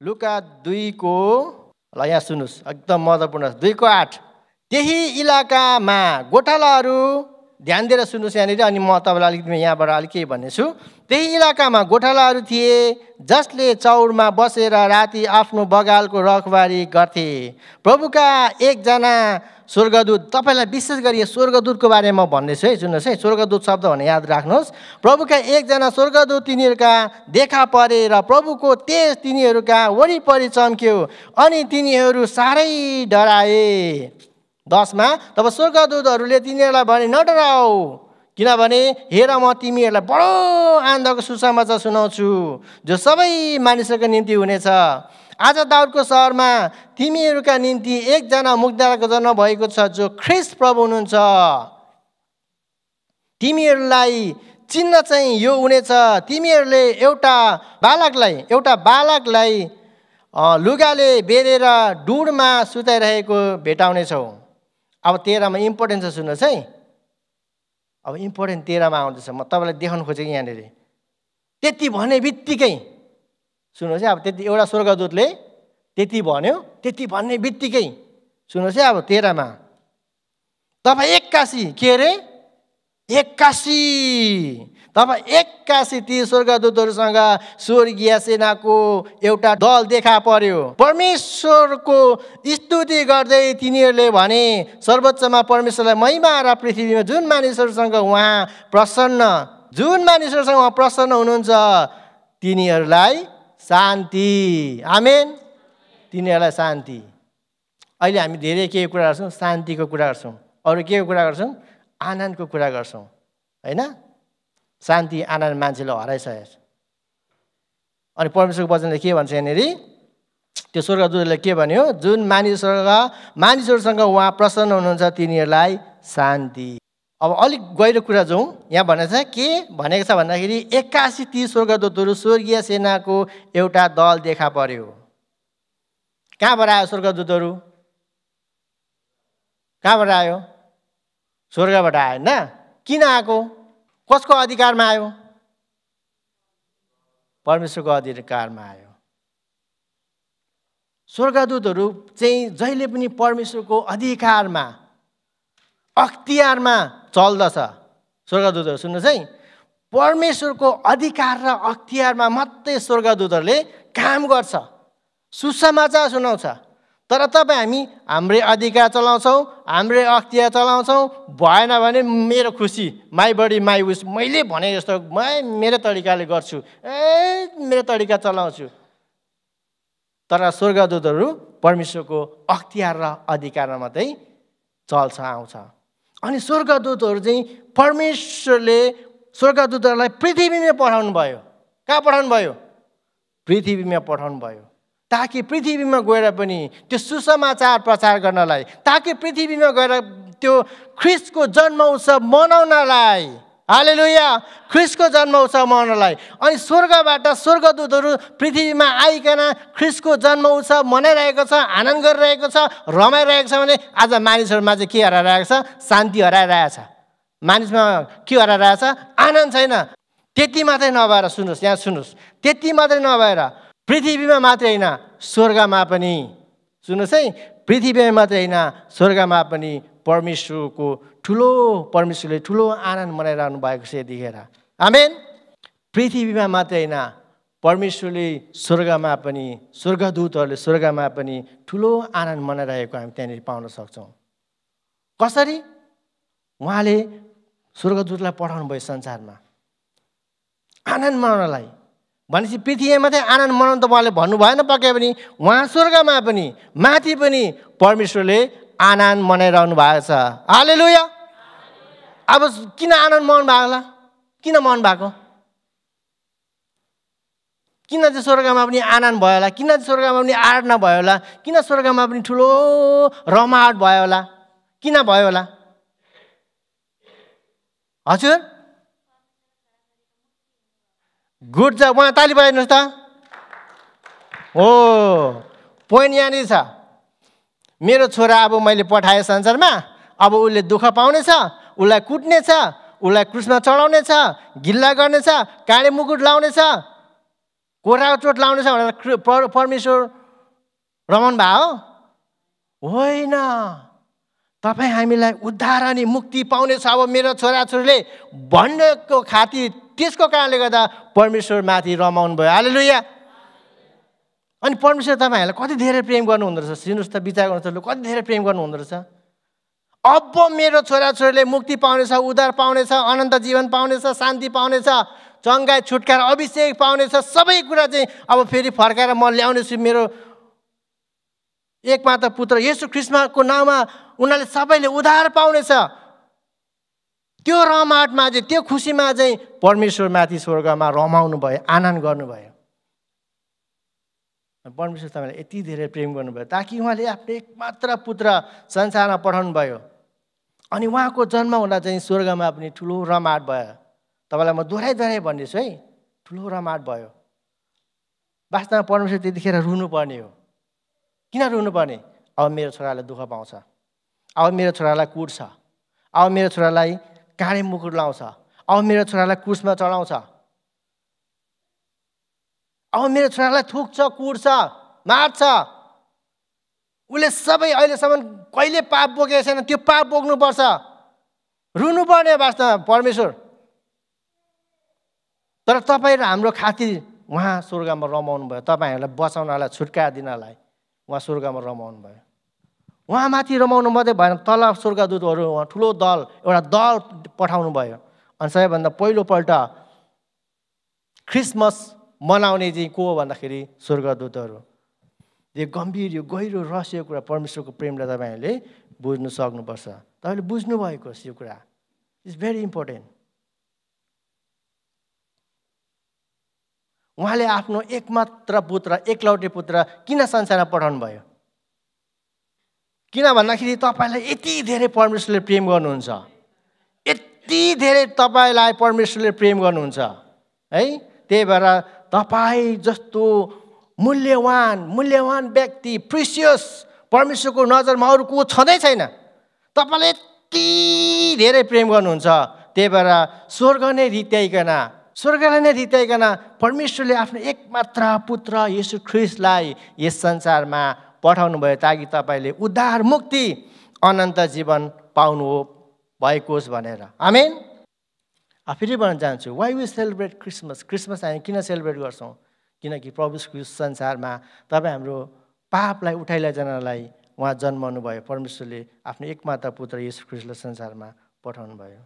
लुका 2 को ल यहाँ सुन्नुस् एकदम महत्त्वपूर्ण 2 को 8 त्यही इलाकामा गोठालाहरू ध्यान दिएर सुन्नुस् यहाँनिर अनि म तपाईँलाई अलिकति यहाँबाट अलिक केही भन्नेछु त्यही इलाकामा गोठालाहरू थिए जसले चौरमा बसेर राति आफ्नो बगालको रखबारी गर्थे प्रभुका एकजना स्वर्गदूत तपाईलाई विशेष गरी स्वर्गदूतको बारेमा भन्दैछु है सुन्नुहोस् है स्वर्गदूत शब्द भने याद राख्नुहोस् प्रभुका एकजना स्वर्गदूत तिनीहरूका देखा परे र प्रभुको तेज तिनीहरूका वरिपरि चम्क्यो अनि तिनीहरू साह्रै डराए 10 मा तब स्वर्गदूतहरूले तिनीहरूलाई भने नडराऊ किनभने हेर म तिमीहरूलाई बडो आनन्दको सुसमाचार सुनाउँछु जो सबै मानिसहरूको निम्ति हुनेछ आज दाउदको सहरमा तिमीहरूका निम्ति एकजना मुक्तिदाताको जन्म भएको छ जो ख्रीष्ट प्रभु हुनुहुन्छ तिमीहरूलाई चिन्ह चाहिँ यो हुनेछ तिमीहरूले एउटा बालकलाई लुगाले बेरेर डुँडमा सुताइरहेको भेटाउनेछौ अब 13 मा इम्पोर्टेन्ट छ सुन्नुहोस् है अब इम्पोर्टेन्ट 13 मा आउँदैछ म तपाईँलाई देखाउन खोजेको यहाँनिर त्यति भने बित्तिकै सुन्नुहोस् है अब त्यति एउटा स्वर्गदूतले त्यति भन्यो त्यति भन्ने बित्तिकै सुन्नुहोस् है अब 13 मा तब एक्कासी ती स्वर्गदूतहरूसँग स्वर्गीय सेनाको एउटा दल देखा पर्यो परमेश्वरको स्तुति गर्दै तिनीहरूले भने सर्वोच्चमा परमेश्वरलाई महिमा र पृथ्वीमा जुन मानिसहरूसँग उहाँ प्रसन्न हुनुहुन्छ तिनीहरूलाई शान्ति आमेन तिनीहरूलाई शान्ति अहिले हामी धेरै के कुरा गर्छौँ शान्तिको कुरा गर्छौँ अरू के कुरा गर्छौँ आनन्दको कुरा गर्छौँ हैन शान्ति आनन्द मान्छेले हराइसकेको छ अनि परमेश्वरको वचनले के भन्छ यहाँनिर त्यो स्वर्गदूतले के भन्यो जुन मानिसहरूसँग उहाँ प्रसन्न हुनुहुन्छ तिनीहरूलाई शान्ति अब अलिक गहिरो कुरा जाउँ यहाँ भनेको छ के भनेको छ भन्दाखेरि 81 ती स्वर्गदूतहरू स्वर्गीय सेनाको एउटा दल देखा पर्यो कहाँबाट आयो स्वर्गदूतहरू कहाँबाट आयो स्वर्गबाट आयो हैन किन आएको कसको अधिकारमा आयो परमेश्वरको अधिकारमा आयो स्वर्गदूतहरू चाहिँ जहिले पनि परमेश्वरको अधिकारमा अख्तियारमा चल्दछ स्वर्गदूतहरू सुन्नुहोस् है परमेश्वरको अधिकार र अख्तियारमा मात्रै स्वर्गदूतहरूले काम गर्छ सुसमाचार सुनाउँछ तर तपाईँ हामी हाम्रै अधिकार चलाउँछौँ हाम्रै अख्तियार चलाउँछौँ भएन भने मेरो खुसी माई बडी माई विस मैले भने जस्तो मेरो तरिकाले गर्छु मेरो तरिका चलाउँछु तर स्वर्गदूतहरू परमेश्वरको अख्तियार र अधिकारमा मात्रै चल्छ आउँछ अनि स्वर्गदूतहरू चाहिँ परमेश्वरले स्वर्गदूतहरूलाई पृथ्वीमा पठाउनु भयो कहाँ पठाउनु भयो पृथ्वीमा पठाउनु भयो ताकि पृथ्वीमा गएर पनि त्यो सुसमाचार प्रचार गर्नलाई ताकि पृथ्वीमा गएर त्यो ख्रीष्टको जन्म उत्सव मनाउनलाई हालेलुया ख्रीष्टको जन्म उत्सव मनाउनलाई अनि स्वर्गबाट स्वर्गदूतहरू पृथ्वीमा आइकन ख्रीष्टको जन्म उत्सव मनाइरहेको छ आनन्द गरिरहेको छ रमाइरहेको छ भने आज मानिसहरूमा चाहिँ के हराइरहेको छ शान्ति हराइरहेको छ मानिसमा के हराइरहेको छ आनन्द छैन त्यति मात्रै नभएर सुन्नुहोस् यहाँ सुन्नुहोस् त्यति मात्रै नभएर पृथ्वीमा मात्रै होइन स्वर्गमा पनि सुन्नुहोस् है पृथ्वीमा मात्रै होइन स्वर्गमा पनि परमेश्वरले ठुलो आनन्द मनाइरहनु भएको छ यतिखेर आमेन पृथ्वीमा मात्रै होइन परमेश्वरले स्वर्गमा पनि स्वर्गदूतहरूले स्वर्गमा पनि ठुलो आनन्द मनाइरहेको हामी त्यहाँनिर पाउन सक्छौँ कसरी उहाँले स्वर्गदूतलाई पठाउनु भयो संसारमा आनन्द मनाउनलाई भनेपछि पृथ्वीमा चाहिँ आनन्द मनाउनु त उहाँले भन्नु भएन पक्कै पनि उहाँ स्वर्गमा पनि माथि पनि परमेश्वरले आनन्द मनाइरहनु भएको छ हालेलुया अब किन आनन्द मनाउनु भएको होला किन मनाउनु भएको किन चाहिँ स्वर्गमा पनि आनन्द भयो होला किन चाहिँ स्वर्गमा पनि आराधना भयो होला किन स्वर्गमा पनि ठुलो रमाहट भयो होला किन भयो होला हजुर गुड जब उहाँ ताली बजाइदिनुहोस् त हो पोइन्ट यहाँनिर छ मेरो छोरा अब मैले पठाएँ संसारमा अब उसले दुःख पाउनेछ उसलाई कुट्नेछ उसलाई क्रुसमा चढाउनेछ गिल्ला गर्नेछ काँडे मुकुट लाउनेछ कोराको चोट लाउनेछ भनेर परमेश्वर रमाउनु भयो होइन। तपाईँ हामीलाई उद्धार अनि मुक्ति पाउनेछ अब मेरो छोराछोरीले भनेको खातिर त्यसको कारणले गर्दा परमेश्वर माथि रमाउनु भयो। हालेलुया। अनि परमेश्वर तपाईँहरूलाई कति धेरै प्रेम गर्नुहुँदो रहेछ सुन्नुहोस् त, विचार गर्नुहोस् त, कति धेरै प्रेम गर्नुहुँदो रहेछ। अब मेरो छोराछोरीले मुक्ति पाउनेछ, उद्धार पाउनेछ, अनन्त जीवन पाउनेछ, शान्ति पाउनेछ, चङ्गाई छुटकारा अभिषेक पाउनेछ, सबै कुरा चाहिँ अब फेरि फर्काएर म ल्याउनेछु मेरो एकमात्र पुत्र येशू ख्रीष्टको नाममा उनीहरूले सबैले उद्धार पाउनेछ। त्यो रमाटमा चाहिँ त्यो खुसीमा चाहिँ परमेश्वरमाथि स्वर्गमा रमाउनु भयो, आनन्द गर्नुभयो। परमेश्वर तपाईँलाई यति धेरै प्रेम गर्नुभयो ताकि उहाँले आफ्नो एकमात्र पुत्र संसारमा पठाउनु भयो। अनि उहाँको जन्म हुँदा चाहिँ स्वर्गमा पनि ठुलो रमाट भयो। तपाईँलाई म दोहोऱ्याइ भन्दैछु है, ठुलो रमाट भयो। वास्तवमा परमेश्वर त्यतिखेर रुनुपर्ने हो। किन रुनुपर्ने? अब मेरो छोरालाई दुःख पाउँछ, अब मेरो छोरालाई कुट्छ, अब मेरो छोरालाई काँडे मुकुट लाउँछ, अब मेरो छोरालाई क्रुसमा चढाउँछ, अब मेरो छोरालाई थुक्छ, कुट्छ, मार्छ। उसले सबै अहिलेसम्म कहिले पाप बोकेको छैन, त्यो पाप बोक्नुपर्छ। रुनुपर्ने वास्तवमा परमेश्वर। तर तपाईँ र हाम्रो खातिर उहाँ स्वर्गमा रमाउनु भयो, तपाईँहरूलाई बचाउनलाई, छुटकारा दिनलाई उहाँ स्वर्गमा रमाउनु भयो। उहाँमाथि रमाउनु मात्रै भएन, तल स्वर्गदूतहरू उहाँ ठुलो दल, एउटा दल पठाउनु भयो। अनि सबैभन्दा पहिलोपल्ट क्रिसमस मनाउने चाहिँ को हो भन्दाखेरि स्वर्गदूतहरू। यो गम्भीर, यो गहिरो रहस्य कुरा परमेश्वरको प्रेमलाई तपाईँहरूले बुझ्नु सक्नुपर्छ। तपाईँले बुझ्नुभएको यो कुरा इज भेरी इम्पोर्टेन्ट। उहाँले आफ्नो एकमात्र पुत्र, एकलौटे पुत्र किन संसारमा पठाउनु भयो? किन भन्दाखेरि तपाईँलाई यति धेरै परमेश्वरले प्रेम गर्नुहुन्छ, यति धेरै तपाईँलाई परमेश्वरले प्रेम गर्नुहुन्छ है। त्यही भएर तपाईँ जस्तो मूल्यवान व्यक्ति, प्रिसियस, परमेश्वरको नजरमा अरू को छँदै छैन। तपाईँलाई यति धेरै प्रेम गर्नुहुन्छ। त्यही भएर स्वर्गलाई नै रित्याइकन परमेश्वरले आफ्नो एकमात्र पुत्र येशू ख्रीष्टलाई यस संसारमा पठाउनु भयो ताकि तपाईँले उद्धार, मुक्ति, अनन्त जीवन पाउनु भएको होस् भनेर। आमेन। फेरि भन्न चाहन्छु, why we celebrate Christmas? Christmas हामी किन सेलिब्रेट गर्छौँ? किनकि प्रभु ख्रीष्ट संसारमा तपाईँ हाम्रो पापलाई उठाइलैजानलाई उहाँ जन्माउनु भयो। परमेश्वरले आफ्नो एकमात्र पुत्र येशू ख्रीष्टलाई संसारमा पठाउनु भयो।